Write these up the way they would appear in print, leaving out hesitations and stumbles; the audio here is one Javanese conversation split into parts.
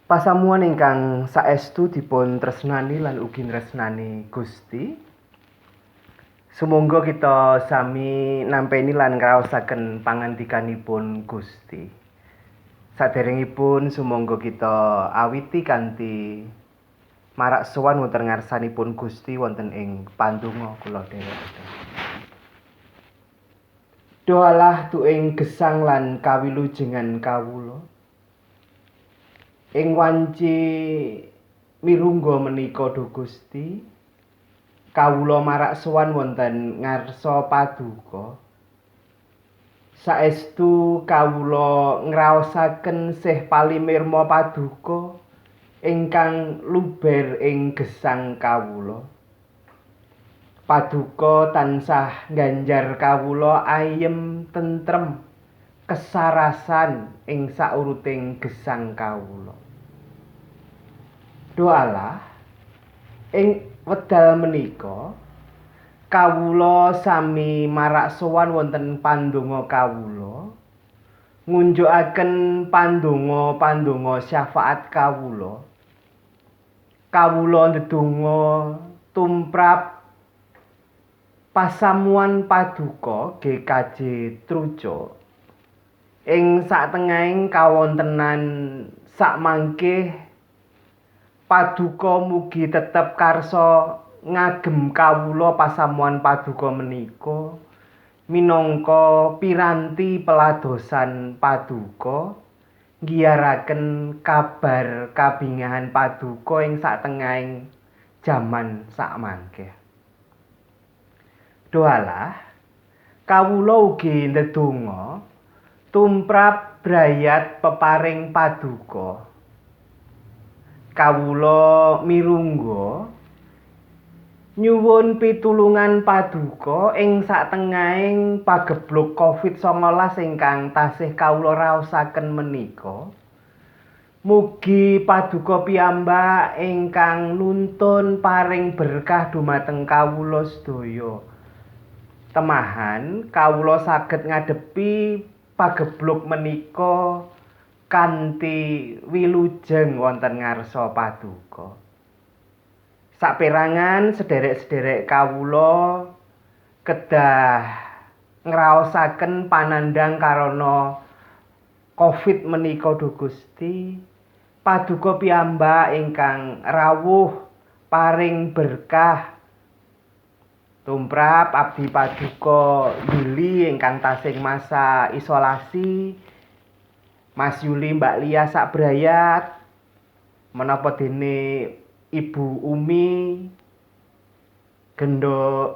Pasamuan ingkang saestu dipun tresnani lan ugi nresnani Gusti. Sumangga kita sami nampeni lan ngraosaken pangandikanipun Gusti. Saderengipun sumangga kita awiti kanthi marak sowan wonten ngarsanipun Gusti wonten ing pandonga kula dherekaken. Doalah tuing gesang lan kawilujengan kawula. Ing wanci mirungga menika duh Gusti, kawula marak sowan wonten ngarsa paduka. Saestu kawula ngraosaken sih palimirma paduka ingkang luber ing gesang kawula. Paduka tansah ngganjar kawula ayem tentrem kesarasan ing sauruting gesang kawula. Doalah ing wedal menika kawula sami marak sowan wonten pandonga kawula, ngunjukaken pandonga-pandonga syafaat kawula. Kawula ndedonga tumrap pasamuan paduka GKJ Trucuk ing satengahing kawontenan sakmangke. Paduka mugi tetep karsa ngagem kawula pasamuan paduka menika minangka piranti peladosan paduka, nggiyaraken kabar kabingahan paduka ing satengahing jaman sakmangke. Doalah kawula ugi ndedonga tumrap brayat peparing paduka. Kawula mirungga nyuwun pitulungan paduka ing satengahing pagebluk Covid-19 ingkang tasih kawula raosaken menika. Mugi paduka piyambak ingkang nuntun paring berkah dumateng kawula sedaya. Temahan kawula saged ngadepi pagebluk menika kanthi wilujeng wonten ngarsa paduka. Saperangan sederek-sederek kawula kedah ngraosaken panandhang karana Covid menika duh Gusti. Paduka piyambak ingkang rawuh paring berkah tumrap abdi paduka Yuli ingkang tasih masa isolasi, Mas Yuli, Mbak Lia sak brayat, menapa dene Ibu Umi, Gendho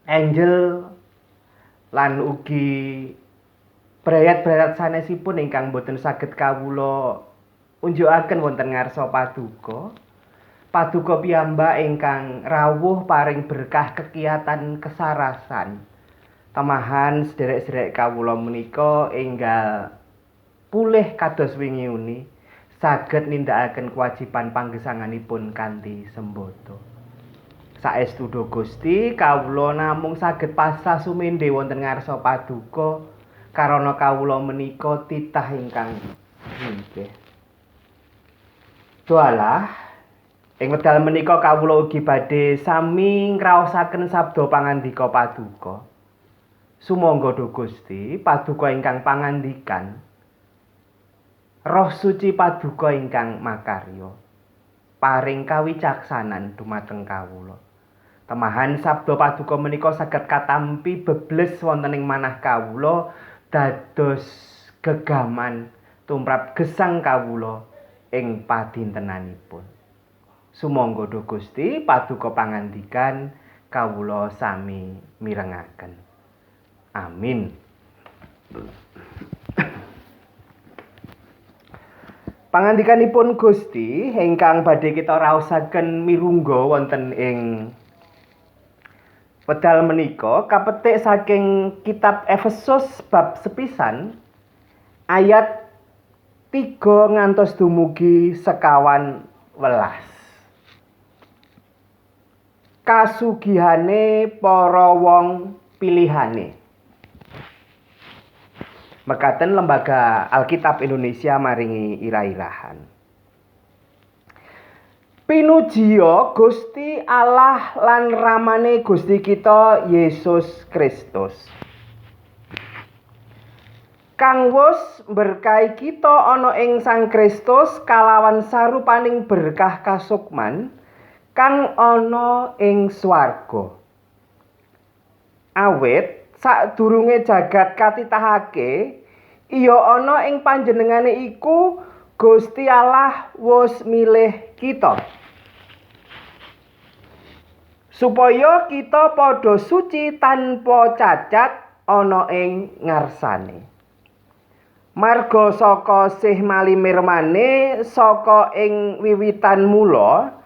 Angel, lan ugi brayat-brayat sanesipun ingkang boten saged kawula unjukaken wonten ngarsa paduka. Paduka piyambak ingkang rawuh paring berkah kekiyatan kesarasan. Temahan sederek-sederek kawula menika enggal pulih kados wingi uni, saged nindakaken kewajiban panggesanganipun kanthi sembodo. Saestu duh Gusti, kawula namung saged pasrah sumendhe wonten ngarsa paduka karana kawula menika titah ingkang nggih. Doalah ing wedal menika kawula ugi badhe sami ngraosaken sabda pangandika paduka. Sumangga duh Gusti, paduka ingkang pangandikan, Roh Suci paduka ingkang makarya, paring kawicaksanan dumateng kawula. Temahan sabda paduka menika saged katampi bebles wonten ing manah kawula dados gegaman tumrap gesang kawula ing padintenanipun. Sumangga duh Gusti, paduka pangandikan kawula sami mirengaken. Amin. Pangandikanipun Gusti ingkang badhe kita raosaken mirungga wonten ing wedal menika kapetik saking kitab Efesus bab sepisan ayat 3 ngantos dumugi 21. Kasugihane para wong pilihane. Mekaten Lembaga Alkitab Indonesia maringi ira-irahan. Pinujiya Gusti Allah lan Ramane Gusti kita Yesus Kristus, kang wus berkahi kita ana ing Sang Kristus kalawan sarupaning berkah kasukman kang ana ing swarga. Awit sadurunge jagat katitahake, iya ana ing panjenengane iku Gusti Allah wus milih kita, supaya kita padha suci tanpa cacat ana ing ngarsane. Marga saka sih malimirmane saka ing wiwitan mula,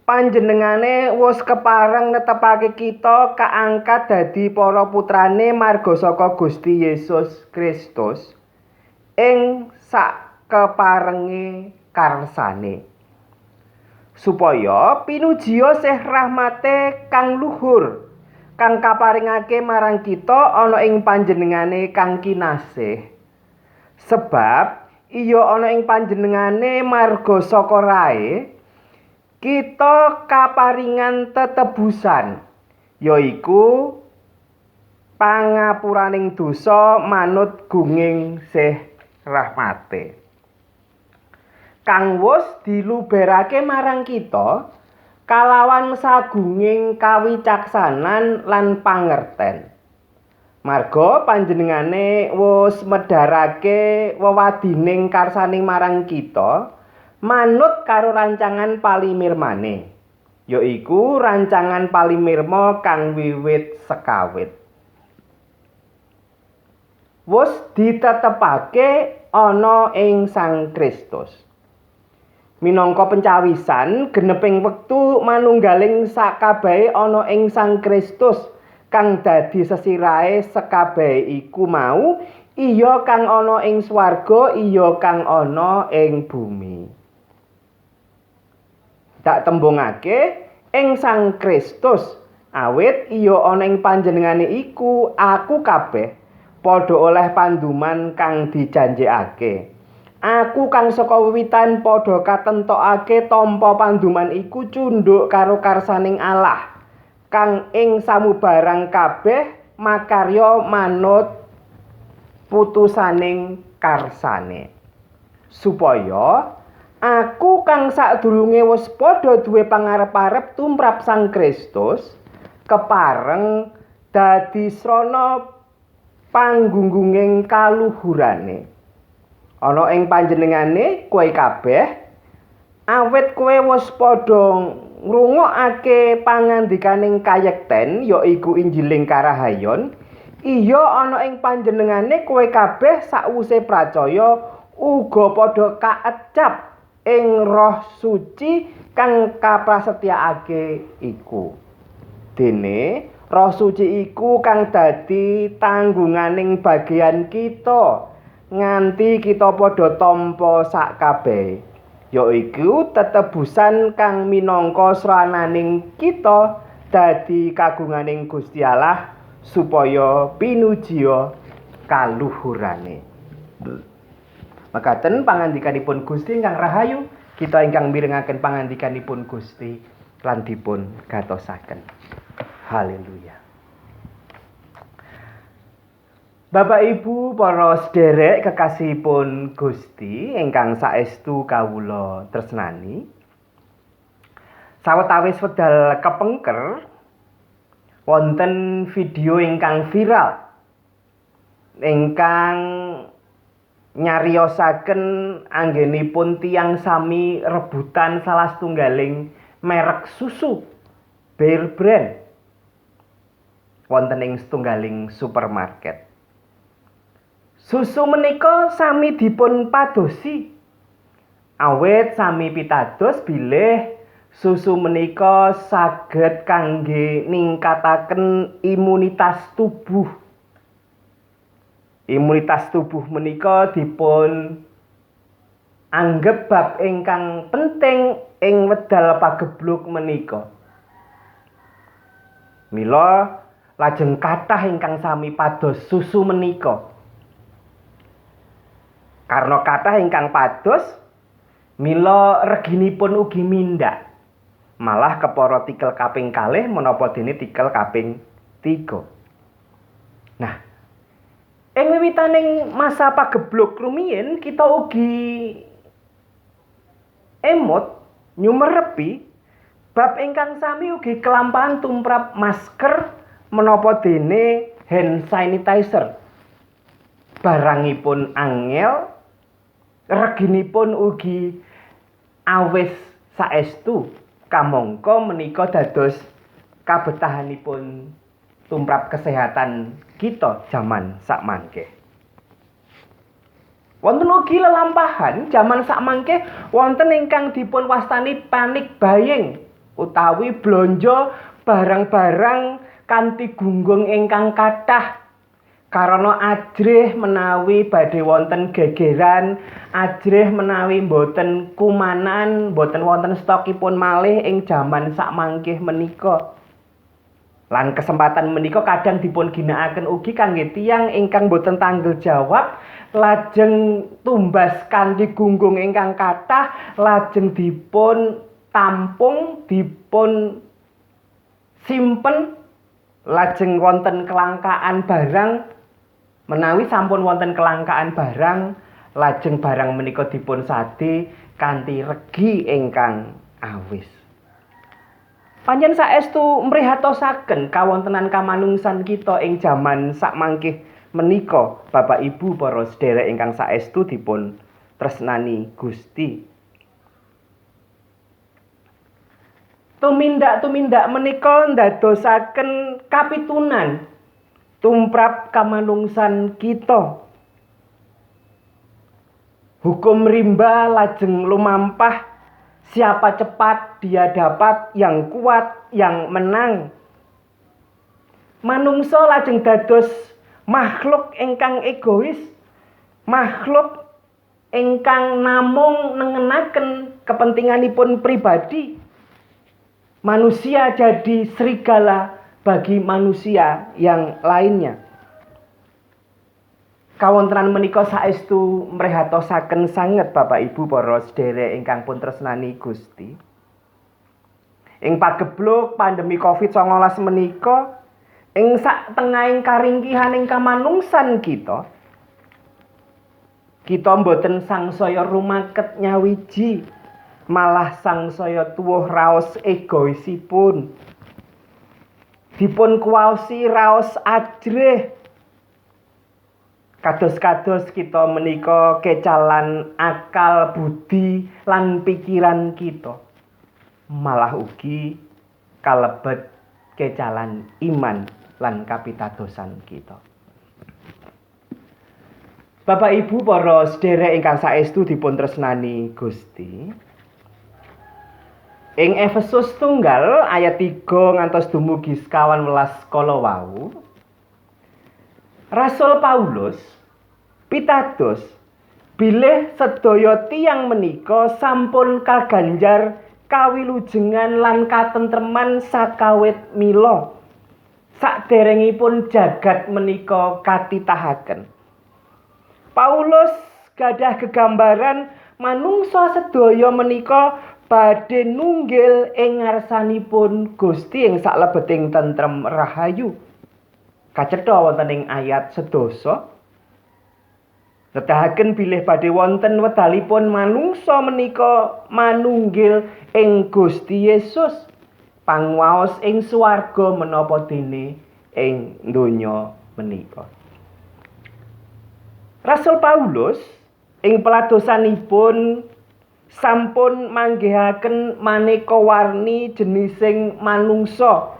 panjenengane wis kepareng netepake kita kaangkat dadi para putrane marga saka Gusti Yesus Kristus ing sak keparenge karsane, supaya pinujiya sih rahmate kang luhur kang kaparingake marang kita ana ing panjenengane kang kinasih. Sebab iya ana ing panjenengane marga saka rae kita kaparingan tetebusan, yaiku pangapuraning dosa manut gunging sih rahmate, kang wus diluberake marang kita kalawan sagunging kawicaksanan lan pangerten. Marga panjenengane wus medharake wewadining karsane marang kita manut karo rancangan palimirmane, yaiku rancangan palimirma kang wiwit sekawit wus ditetepake ana ing Sang Kristus minangka pencawisan geneping wektu manunggaling sakabehe ana ing Sang Kristus kang dadi sesirahe sekabehe iku mau, iya kang ana ing swarga, iya kang ana ing bumi. Tak tembungake ing Sang Kristus, awit iya ana ing panjenengane iku aku kabeh padha oleh panduman kang dijanjekake. Aku kang saka wiwitan padha katentokake tampa panduman iku cundhuk karo karsaning Allah kang ing samubarang kabeh makarya manut putusaning karsane, supaya aku kang sadurunge wis padha duwe pangarep-arep tumrap Sang Kristus kepareng dadi srana panggunggunging kaluhurane. Ana ing panjenengane kowe kabeh, awit kowe wis padha ngrungokake pangandikaning kayekten, yaiku Injiling karahayon, iya ana ing panjenengane kowe kabeh sakwuse pracaya uga padha kaecap ing Roh Suci kang kaprasetyakake iku. Dene Roh Suci iku kang dadi tanggunganing bagian kita nganti kita padha tampa sakabehe, yaiku tetebusan kang minangka srananing kita dadi kagunganing Gusti Allah supaya pinujiya kaluhurane. Mekaten pangandikanipun Gusti ingkang rahayu, kita ingkang mirengaken pangandikanipun Gusti lan dipun gatosaken. Haleluya. Bapak Ibu para sederek kekasihipun Gusti ingkang saestu kawula tresnani. Sawetawis wedal kepengker wonten video ingkang viral ingkang nyariosaken anggenipun tiyang sami rebutan salah setunggaling merek susu Bear Brand wonten ing setunggaling supermarket. Susu menika sami dipun padosi, awit sami pitados bilih susu menika saged kangge ningkataken imunitas tubuh. Imunitas tubuh menika dipun anggep bab ingkang penting ing wedal pagebluk menika. Mila lajeng kathah ingkang sami pados susu menika. Karena kathah ingkang pados, mila reginipun ugi mindhak. Malah kepara tikel kaping kalih menapa dene tikel kaping 3. Nah, ing wiwitaning masa pagebluk rumiyin kita ugi emut nyumerepi bab ingkang sami ugi kelampahan tumrap masker menapa dene hand sanitizer. Barangipun angel, reginipun ugi awis saestu, kamangka menika dados kabetahanipun tumrap kesehatan kita jaman sakmangke. Wonten ugi lelampahan jaman sakmangke wonten ingkang dipun wastani panic buying utawi blonjo barang-barang kanthi gunggung ingkang kathah karana ajrih menawi badhe wonten gegeran, ajrih menawi mboten kumanan, mboten wonten stokipun malih ing jaman sakmangke menika. Lan kesempatan menika kadang dipun ginakaken ugi kangge tiyang ingkang boten tanggung jawab, lajeng tumbas kanthi gunggung ingkang kathah, lajeng dipun tampung, dipun simpen, lajeng wonten kelangkaan barang. Menawi sampun wonten kelangkaan barang, lajeng barang menika dipun sade kanthi regi ingkang awis. Pancen saestu mrihatosaken kawontenan kamanungsan kita ing jaman sakmangke menika, Bapak Ibu para sedherek ingkang saestu dipun tresnani Gusti. Tumindak-tumindak menika ndadosaken kapitunan tumrap kamanungsan kita. Hukum rimba lajeng lumampah, siapa cepat dia dapat, yang kuat yang menang. Manungsa lajeng dados makhluk ingkang egois, makhluk ingkang namung nengenaken kepentinganipun pribadi. Manusia jadi serigala bagi manusia yang lainnya. Kawontenan menika saestu mrihatosaken sanget Bapak Ibu para sedherek ingkang pun tresnani Gusti. Ing pagebluk pandemi Covid-19 menika, ing sak tengahing karingkihaning kamanungsan kita, kita mboten sangsaya rumaket nyawiji, malah sangsaya tuwuh raos egoisipun. Dipun kuwaosi raos ajrih. Kados-kados kita menika kecalan akal budi lan pikiran kita, malah ugi kalebet kecalan iman lan kapitadosan kita. Bapak Ibu para sedherek ingkang saestu dipun tresnani Gusti. Ing Efesus tunggal ayat 3 ngantos dumugi 18 kala wau, Rasul Paulus pitados bilih sedaya tiyang menika sampun kaganjar kawilujengan lan katentreman sakawit mila saderengipun jagat menika katitahaken. Paulus gadah gegambaran manungsa sedaya menika badhe nunggil ing ngarsanipun Gusti ing saklebeting tentrem rahayu. Kacetha wonten ing ayat 10 nedahaken bilih badhe wonten wedalipun manungsa menika manunggil ing Gusti Yesus, panguwaos ing swarga menapa dene ing donya menika. Rasul Paulus ing peladosanipun sampun manggihaken maneka warni jenising manungsa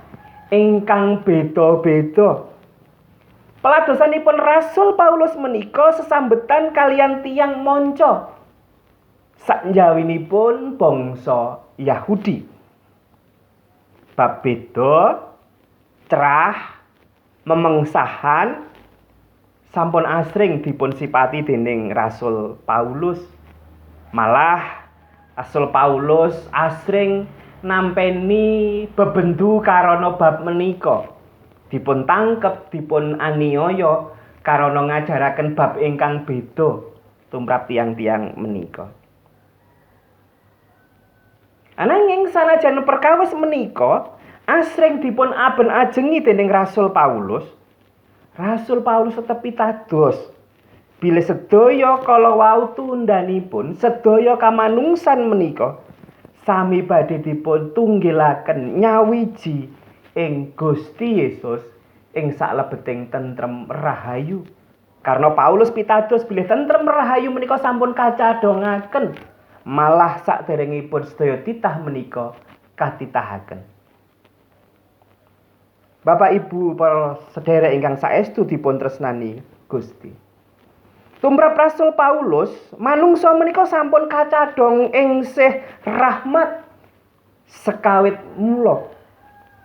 ingkang beda-beda. Peladosanipun Rasul Paulus menika sesambetan kalian tiyang manca sakjawinipun bangsa Yahudi. Bab beda, cerah, memengsahan sampun asring dipun sipati dening Rasul Paulus. Malah Rasul Paulus asring nampeni bebendu karana bab menika. Dipun tangkep, dipun aniaya karana ngajaraken bab ingkang beda tumrap tiyang-tiyang menika. Ananging sanajan perkawis menika asring dipun aben-ajengi dening Rasul Paulus, Rasul Paulus tetep pitados bilih sedaya kala wau tundhanipun sedaya kamanungsan menika sami badhe dipun tunggilaken nyawiji ing Gusti Yesus ing saklebeting tentrem rahayu. Karena Paulus pitados bilih tentrem rahayu menika sampun kacadhongaken, malah saderengipun sedaya titah menika katitahaken. Bapak Ibu para sedherek ingkang saestu dipun tresnani Gusti. Tumrap Rasul Paulus, manungsa menika sampun kacadhong ing sih rahmat sekawit mula.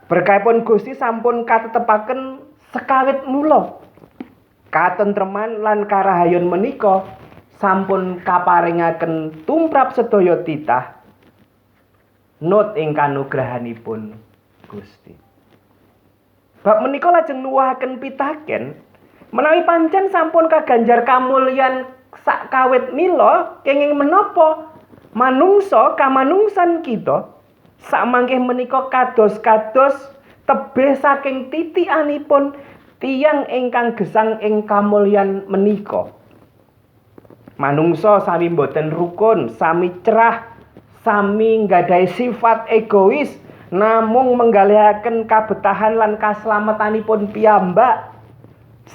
Berkahipun Gusti sampun katetepaken sekawit mula. Katentreman lan karahayon menika sampun kaparingaken tumrap sedaya titah nut ing kanugrahanipun Gusti. Bab menika lajeng nuwuhaken pitaken menawi pancen sampun kaganjar kamulyan sakawit mila, kenging menapa manungsa kamanungsan kita samangke menika kados-kados tebih saking titikanipun tiyang ingkang gesang ing kamulyan menika. Manungsa sami boten rukun, sami cerah, sami nggadahi sifat egois, namung menggalihaken kabetahan lan kaslametanipun piyambak.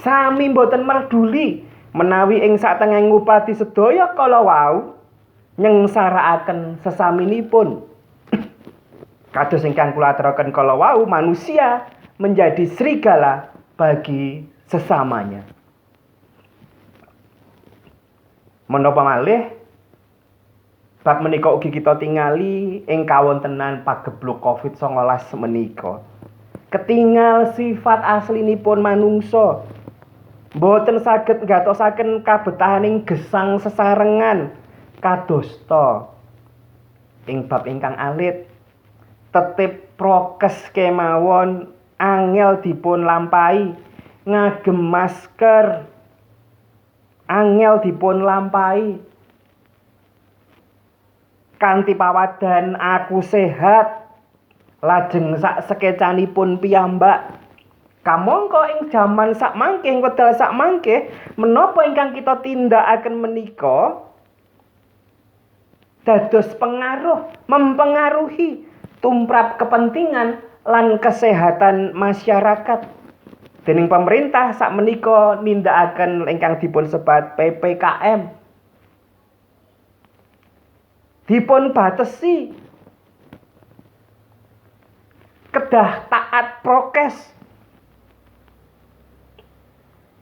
Sami boten merduli menawi ing satengahing ngupadi sedaya kala wau nyengsaraaken sesaminipun. Kados ingkang kula aturaken kala wau, manusia menjadi serigala bagi sesamanya. Menapa malih bab menika ugi kita tingali ing kawontenan pagebluk Covid-19 menika. Ketingal sifat aslinipun manungsa. Mboten saged nggatosaken kabetahaning gesang sesarengan kadosta ing bab ingkang alit. Tetep prokes kemawon angel dipun lampahi, ngagem masker angel dipun lampahi, kanthi pawadan aku sehat lajeng sak sekecanipun piyambak. Kamangka ing jaman sakmangke, ing wedal sakmangke, menapa ingkang kita tindakaken menika dados pengaruh, mempengaruhi tumrap kepentingan lan kesehatan masyarakat. Dening pemerintah sakmenika nindakaken ingkang dipun sebat PPKM. Dipun batesi kedah taat prokes.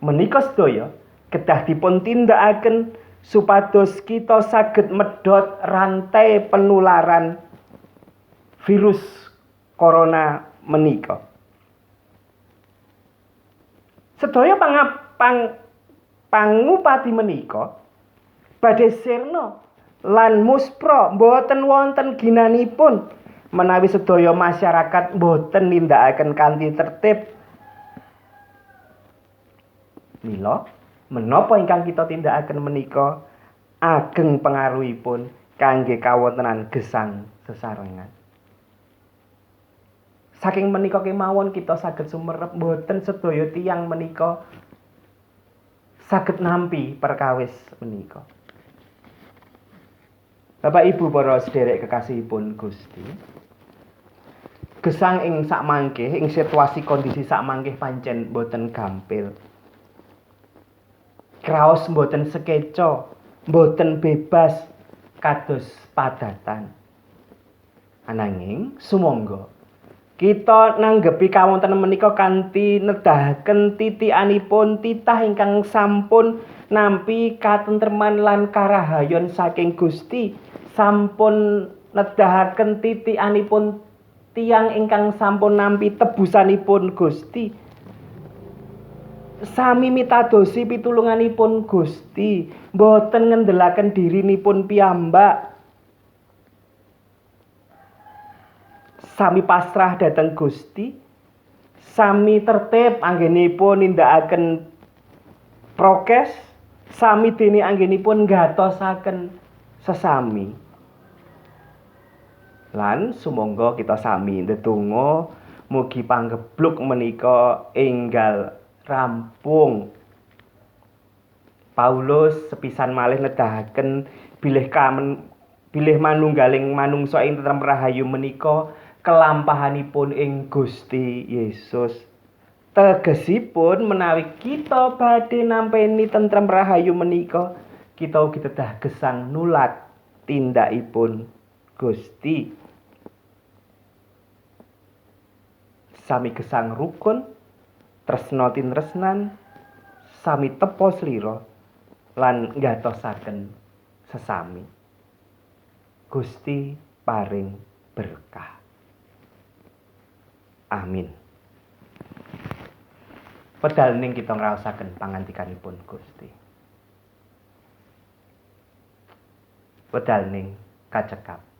Menika sedaya kedah dipun tindakaken supados kita saged medhot rantai penularan virus corona menika. Sedaya pangupadi menika badhe sirna lan muspra, mboten wonten ginanipun menawi sedaya masyarakat mboten nindakaken kanthi tertib. Mila menapa ingkang kita tindakaken menika ageng pengaruhipun kangge kawontenan gesang sesarengan. Saking menika kemawon kita saged sumerep mboten sedaya tiyang menika saged nampi perkawis menika. Bapak Ibu para sederek kekasihipun Gusti, gesang ing sakmangke, ing situasi kondisi sakmangke pancen mboten gampil. Kraos mboten sekeca, mboten bebas kados padatan. Ananging sumangga kita nanggepi kawontenan menika kanthi nedahaken titikanipun titah ingkang sampun nampi katentreman lan karahayon saking Gusti, sampun nedahaken titikanipun tiyang ingkang sampun nampi tebusanipun Gusti. Sami mitadosi pitulunganipun Gusti, mboten ngendelaken dirinipun piyambak. Sami pasrah dhateng Gusti, sami tertib anggenipun nindakaken prokes, sami dene anggenipun nggatosaken sesami. Lan sumangga kita sami ndedonga mugi panggebluk menika enggal rampung. Paulus sepisan malih nedahaken bilih manunggaling manungsa ing tentrem rahayu menika kelampahanipun ing Gusti Yesus. Tegesipun menawi kita badhe nampeni tentrem rahayu menika, kita ugi kedah gesang nulat tindakipun Gusti. Sami gesang rukun, tresna tinresnan, sami tepa slira lan nggatosaken sesami. Gusti paring berkah. Amin. Pedal ning kita ngraosaken pangandikanipun Gusti. Wedal ning kacekap.